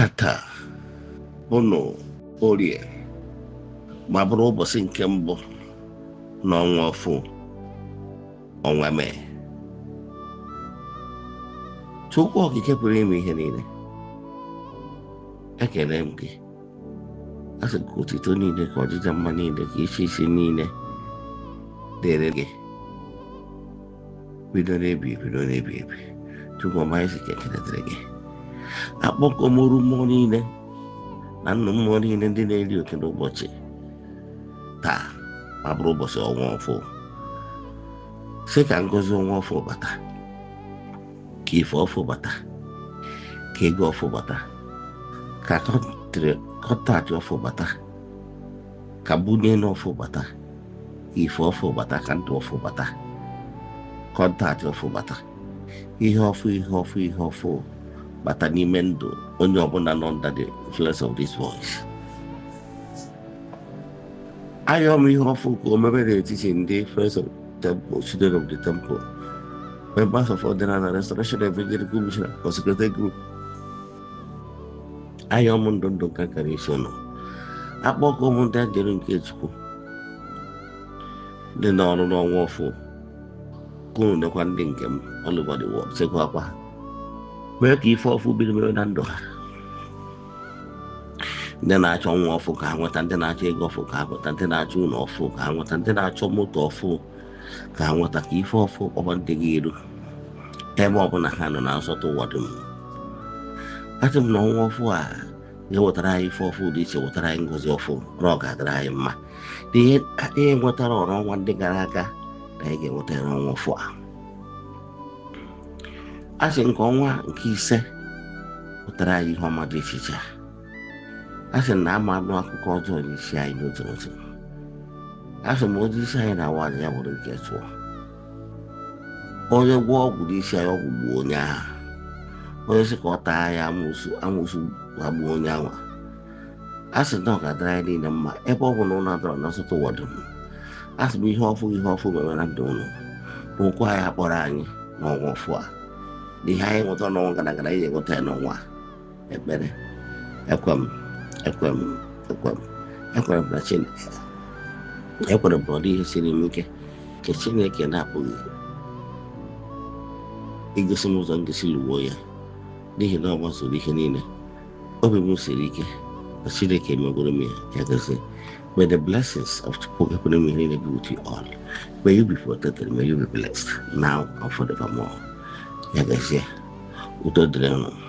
Tata bụ Orie, ma bụrụ ụbọchị nke mbụ n'ọnwa ọfụ, ọnwa Mee. Chukwu Okike pụrụ ime ihe niile, ekele m gị. A sị ka otuto niile, ka ọdịda mma niile, ka isi isi niile dịrị gị bido n'ebi ebi ruo n'ebi ebi. Chukwu ọma, anyị sị ka ekele dịrị gị. Akpọkọ m oru mmụọ niile na nnụ mmụọ niile ndị na-eri oke n'ụbọchị taa, ma bụrụ ụbọchị ọnwa ọfụ, sị ka ngọzi ọnwa ọfụ bata, ka ife ọfụ bata, ka ego ọfụ bata, ka contact ọfụ bata, ka bunye n'ọfụ bata, ka ife ọfụ bata, ka ndụ ọfụ bata, contact ọfụ bata, ihe ọfụ, ihe ọfụ, ihe ọfụ bata n'ime ndụ onye ọbụla nọ under the influence of this voice. Ayọ m ihe ọfụ ka o mebe n'etiti ndị Friends of Temple, Children of the Temple, members of Ọdịnala Restoration Evangelical Mission Consecrated Group. Ayọ m ndụ ndụ nka kara isi ụnụ. Akpọkọ m ndị anjelu nke Chukwu ndị n'ọrụ n'ọnwa ọfụ, ka unu nekwa ndị nke m all over the world, chekwakwa mee ka ife ọfụ bido mere na ndụ ha. Ndị na-achọ nwa ọfụ ka ha nweta, ndị na-achọ ego ọfụ ka ha nweta, ndị na-achọ ụlọ ọfụ ka ha nweta, ndị na-achọ moto ọfụ ka ha nweta, ka ife ọfụ kpọba ndị gị iru ebe ọbụla ha nọ na nsọtụ ụwa dum. Asị m na ọnwa ọfụ a ga-ewetara anyị ife ọfụ dị iche, wetara anyị ngọzi ọfụ, na ọ ga-adịrị anyị mma. Na ihe nwetara ọrụ ọnwa ndị gara aga na anyị ga-enweta ya n'ọnwa ọfụ a. A sị nke ọnwa nke ise wetara anyị ihe ọma dị iche iche. A sị na ama anụ akụkọ ọjọọ n'isi anyị n'otu n'otu. A sị m onye isi anyị na-awa anya ya bụrụ nke tụọ, onye gwọọ ọgwụ n'isi anyị, ọgwụ gbuo onye ahụ. Onye sị ka ọ taa ya amụsụ, amụsụ gbagbuo onye ahụ. A sị na ọ ga-adịrị anyị niile mma ebe ọ bụ na ụlọ adọrọ na nsọtụ ụwa dum. A sị m ihe ọfụ, ihe ọfụ mere na ndụ ụnụ, bụ okwu anyị akpọrọ anyị n'ọnwa ọfụ a. Na ihe anyị nweta n'ọnwa gara aga, anyị ga-enweta ya n'ọnwa a. Ekpere. Ekwe m, ekwe m, ekwe m, ekwere m na Chineke, ekwere m na ọ dị ihe siri m ike nke Chineke na-apụghị igosi m ụzọ m ga-esi lụwo ya, n'ihi na ọ gbasoro ihe niile. Obi m siri ike na Chineke emegoro m ya. Ya gozie. May the blessings of Chukwu pụrụ ime ihe niile be with you all. May you be protected, may you be blessed now and forevermore. Ya gazie. Udo dịrị unu.